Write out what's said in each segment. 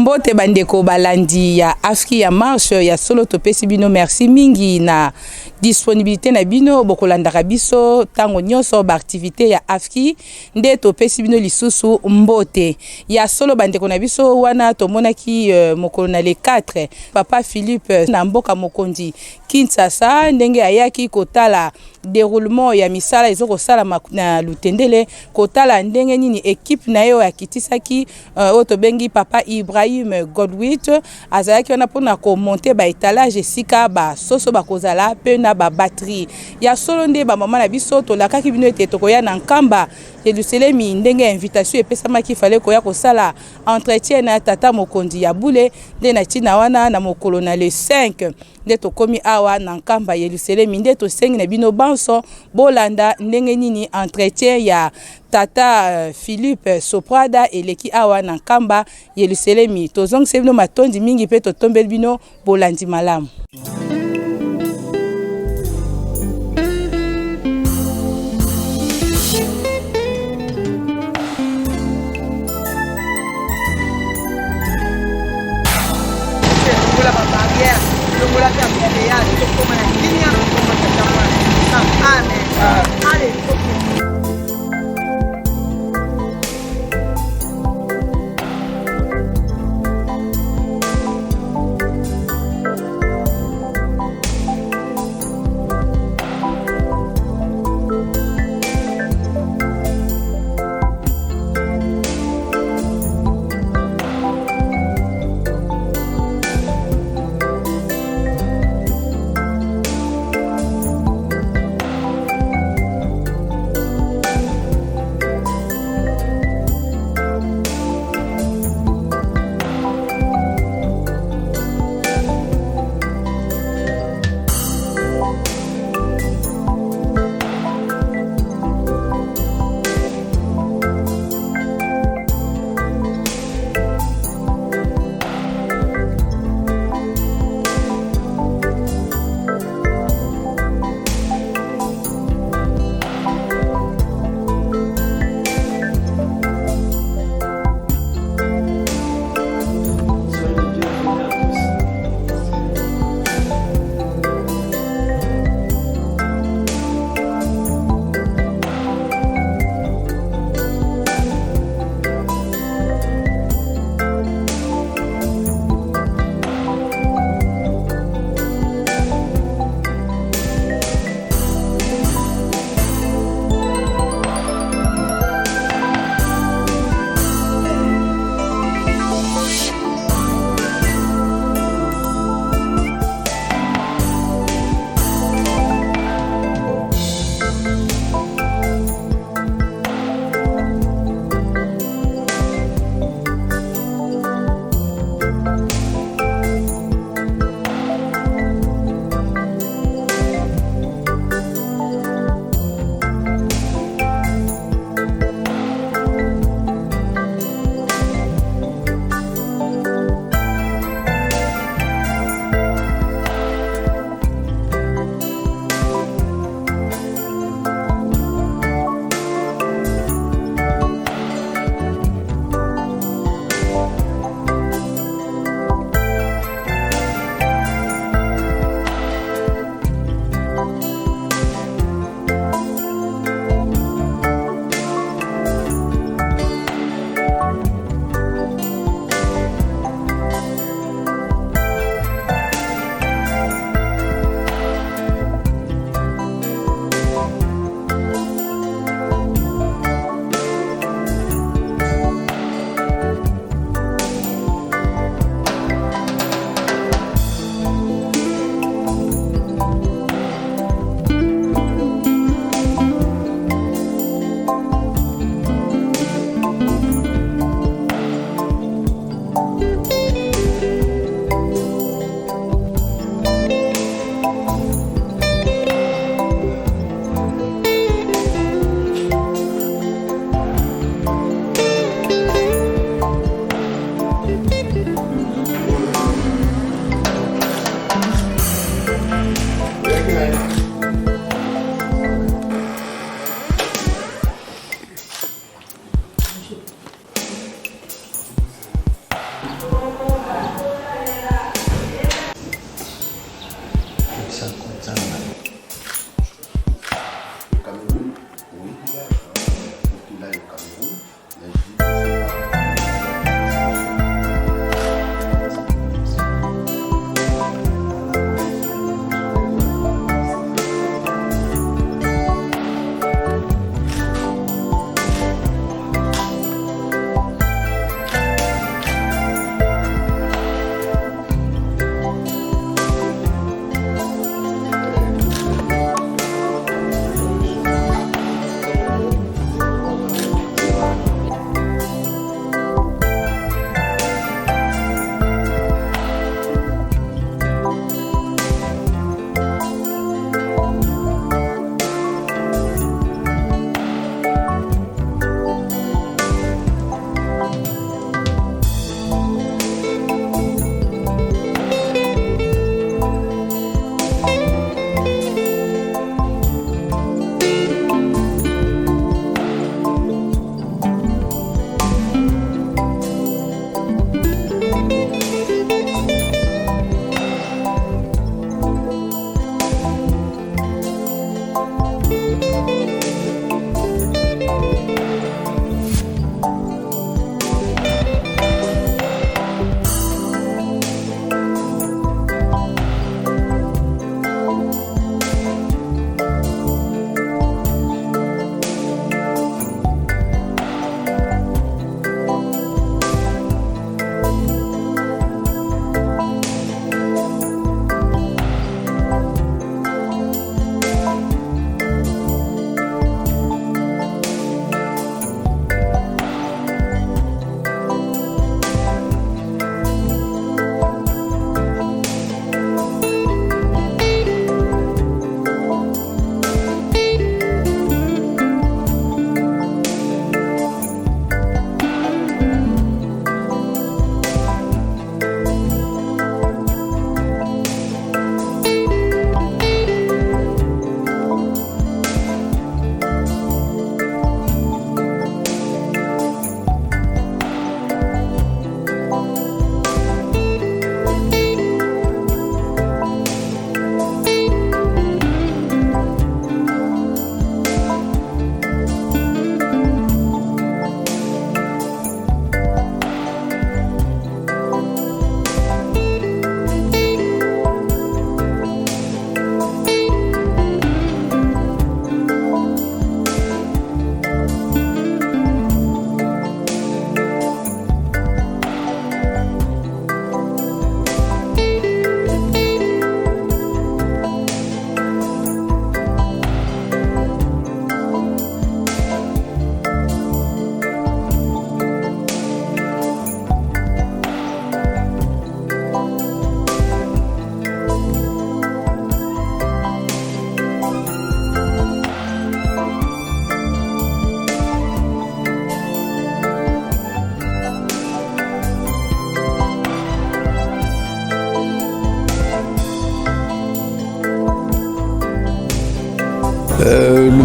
Mbote bandeko balandi ya Afki ya Marche ya solo, topesi bino merci mingi na disponibilité na bino. Bokolandaka biso ntango nyonso baactivité ya Afki, nde topesi bino lisusu mbote ya solo bandeko na biso. Wana tomonaki mokolo na le 4 papa Philippe na mboka mokonzi Kinshasa, ndenge ayaki kotala déroulement ya misala ezokosalama na Lutendele, kotala ndenge nini équipe na ye oyo akitisaki, oyo tobengi papa Ibrahim Godwit, azalaki wana mpona komonter baétalage esika basoso bakozala mpe na babatterie ya solo. Nde bamama na biso, tolakaki bino ete tokoya na Nkamba Yelusalemi, ndenge invitation epesamaki, fallait koya kosala entretien na tata mokonzi ya bule. Nde na ntina wana, na mokolo na le 5 nde tokomi awa na Nkamba Yelusalemi. Nde tosengi na bino banso bolanda ndenge nini entretien ya tata Philippe Soprada eleki awa na Nkamba Yelusalemi. Tozongisa bino matondi mingi mpe totombeli bino bolandi malamu. Longola babarrière, longola mpe embouteillage, tokóma na kimia, tokóma tata mwana. Amen. Allez, ok.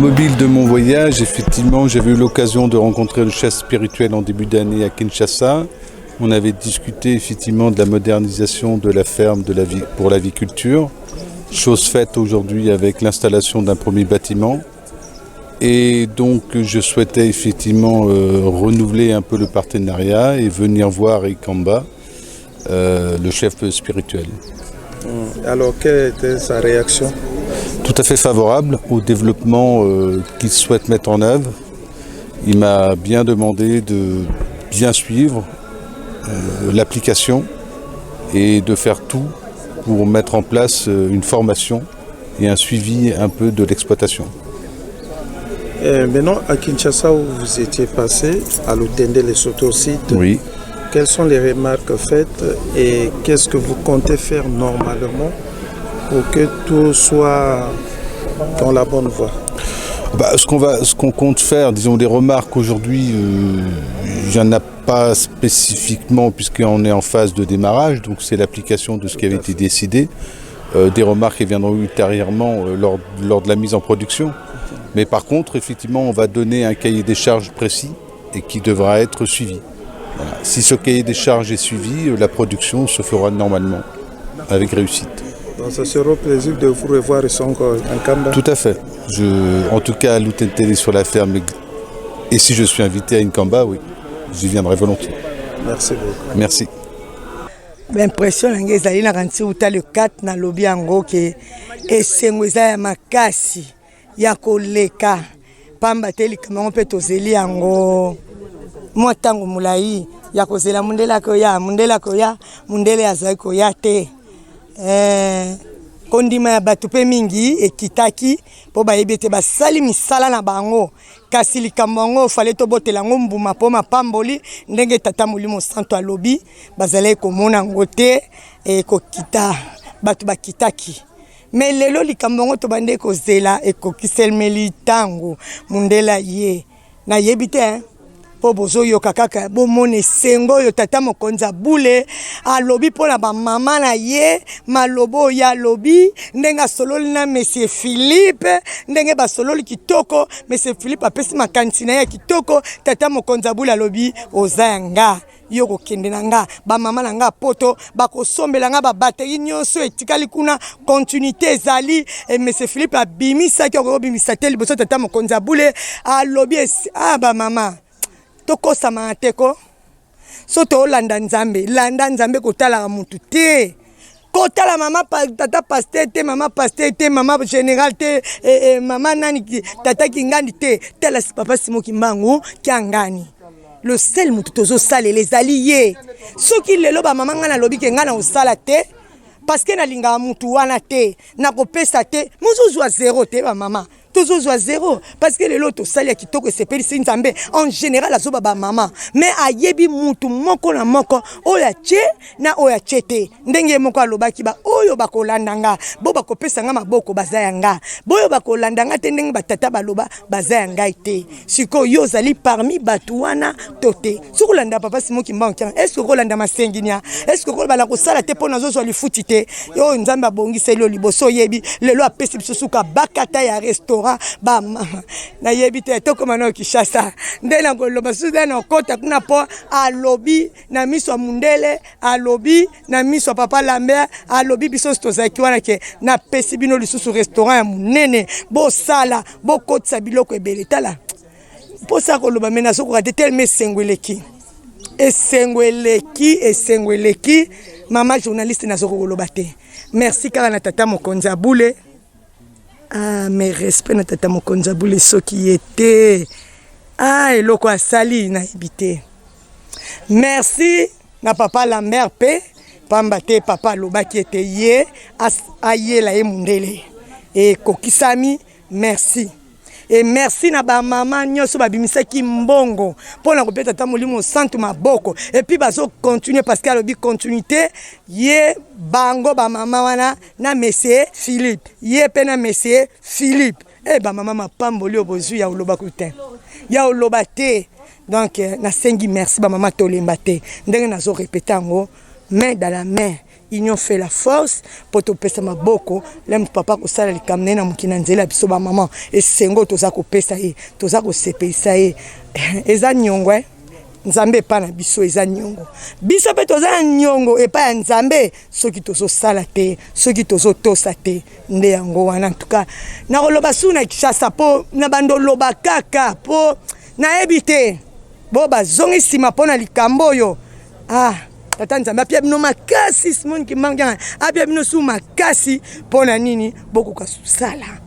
mobile de mon voyage, effectivement, j'avais eu l'occasion de rencontrer le chef spirituel en début d'année à Kinshasa. On avait discuté effectivement de la modernisation de la ferme de la vie, pour l'aviculture, chose faite aujourd'hui avec l'installation d'un premier bâtiment. Et donc je souhaitais effectivement renouveler un peu le partenariat et venir voir Ikamba, le chef spirituel. Alors quelle était sa réaction? Tout à fait favorable au développement qu'il souhaite mettre en œuvre. Il m'a bien demandé de bien suivre l'application et de faire tout pour mettre en place une formation et un suivi un peu de l'exploitation. Et maintenant, à Kinshasa où vous étiez passé, à Lutendele Soto site, oui. Quelles sont les remarques faites et qu'est-ce que vous comptez faire normalement pour que tout soit dans la bonne voie? Bah, ce qu'on compte faire, disons des remarques aujourd'hui, il n'y en a pas spécifiquement puisqu'on est en phase de démarrage, donc c'est l'application de ce qui avait été décidé. Des remarques qui viendront ultérieurement lors de la mise en production. Mais par contre, effectivement, on va donner un cahier des charges précis et qui devra être suivi. Voilà. Si ce cahier des charges est suivi, la production se fera normalement, avec réussite. Donc ça sera au plaisir de vous revoir ici encore en Nkamba. Tout à fait. En tout cas, à Lutendele sur la ferme, et si je suis invité à Nkamba, oui, j'y viendrai volontiers. Merci beaucoup. Merci. Impression na ngai ezali na kanti uta le 4 nalobi yango ke esengo eza ya makasi ya koleka, pamba te likambo yango mpe tozeli yango mwa ntango molai ya kozela mundele akoya, mundele akoya, mundele azali koya te. Kondima ya bato mpe mingi ekitaki mpo bayebi ete basali misala na bango, kasi likambo yango fale tobotela yango mbuma mpo mapamboli ndenge tata Molimo Santo alobi bazalaki komona yango te ekokita, bato bakitaki. Me lelo likambo yango tobandeki kozela ekokiselmeli ntango mundele ye nayebi te mpo bozoyoka kaka bomona esengo oyo tata mokonzi abule alobi mpona bamama na ye, maloba oyo alobi ndenge asololi na monsieur Philippe, ndenge basololi kitoko. Monsieur Philippe apesi makanisi na ye ya kitoko. Tata mokonzi abule alobi oza ya nga, yo kokende na nga, bamama na nga poto bakosombela nga babateri nyonso etikali kuna, continuité ezali. E monsieur Philippe abimisaki, okoki kobimisa te liboso tata mokonzi abule alobi bamama tokosamaka te ko so toolanda Nzambe, landa Nzambe, kotalaka mutu te, kotala mama tata pasteur te, mama pasteur te, mama général te, mama nani, tata Kingandi te, tala papa Simo Kimbangu Kiangani, le seul motu tozosalela ezali ye. Soki lelo bamama ngai nalobi ke ngai na kosala te parce que nalingaka mutu wana te, nakopesa te, mozozwa zéro te. Bamama tozozwa zéro parce que lelo tosali ya kitoko esepelisi Nzambe. En général azoba bamama, mais ayebi mutu moko na moko oyo atie na oyo atie te. Ndenge ye moko alobaki, ba oyo bakolanda nga bo bakopesa nga maboko baza ya nga, boyo bakolanda nga te ndenge batata baloba baza ya ngai te. Sikoyo yo ozali parmi bato wana to te? Soki olanda papa Simo Kimbangu Kiangani, est-ce okolanda masenginia? Est-ce okolobala kosala te mpo nazozwa lifuti te? Oyo Nzambe abongiseli yo liboso oyebi. Lelo apesi biso suka bakata ya restaurant. Bamama nayebi te, tokóma na Kinshasa nde nakoloba susu nde nakota kuna mpo alobi na miso ya mundele, alobi na miso ya papa Lambert, alobi biso nyonso tozalaki wana ke napesi bino lisusu restaurant ya monene, bosala bokotisa biloko ebele. Tala mposa koloba me nazokoka te telema esengo eleki, esengo eleki, esengo eleki. Mama journaliste, nazokoka koloba te. Merci kaka na tata mokonzi abule. Ah, mais respect na tata mokonzi abule, soki ye te, ah, eloko asali nayebi te. Merci na papa Lambert mpe pamba te papa alobaki ete ye ayela ye mundele ekokisami. Merci et merci na bamama nyonso babimisaki mbongo mpona kopeta ata Molimo Santu maboko, et puis bazocontinue parce que alobi continuité ye bango bamama wana na monsieur Philippe, ye mpe na monsieur Philippe. E bamama, mapamboli oyo bozwi ya oloba te, ya oloba te. Donc nasengi merci bamama, tolemba te ndenge nazorépéter yango, main dans la main. Union fait la force mpo topesa maboko lem papa kosala likambo na ye na mokili na nzela ya biso bamama. Esengo toza kopesa ye, toza kosepelisa ye, eza niongo eh? Nzambe epai na biso eza niongo, biso mpe toza na niongo epai ya Nzambe soki tozosala te, soki tozotosa te. Nde yango wana ntuka nakoloba su na Kinshasa mpo na bando oloba kaka mpo nayebi te bo bazongi nsima mpo na likambo oyo. Ah, tata Nzambe apia bino makasi, Simon Kimbangu apia bino su makasi mpo na nini bokoka sala,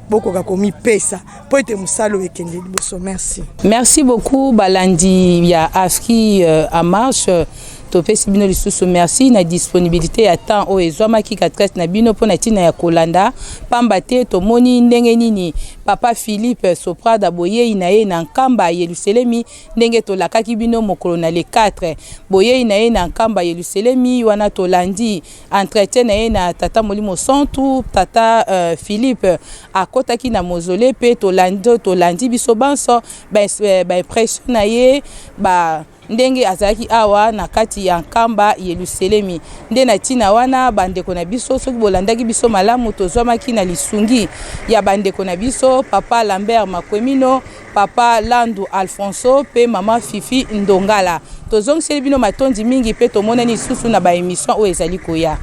bokoka komipesa mpo ete mosala oyo ekende liboso. Merci. Merci beaucoup balandi ya AFKI en marche. Topesi bino lisusu merci na disponibilité ya temps oyo ezwamaki katikati na bino mpo na ntina ya kolanda, pamba te tomoni ndenge nini papa Philippe Soprada boyei na ye na Nkamba Yelusalemi, ndenge tolakaki bino mokolo na le 4 boyei na ye na Nkamba Yelusalemi wana tolandi entretien na ye na tata Molimo Santu. Tata Philippe akotaki na mausolée mpe tolandi biso banso baimpression na ye, ba ndenge azalaki awa na kati ya Nkamba Yelusalemi. Nde na ntina wana bandeko na biso, soki bolandaki biso malamu, tozwamaki na lisungi ya bandeko na biso papa Lambert Makwemino, papa Landu Alfonso mpe mama Fifi Ndongala. Tozongiseli bino matondi mingi mpe tomonani lisusu na baémission oyo ezali koya.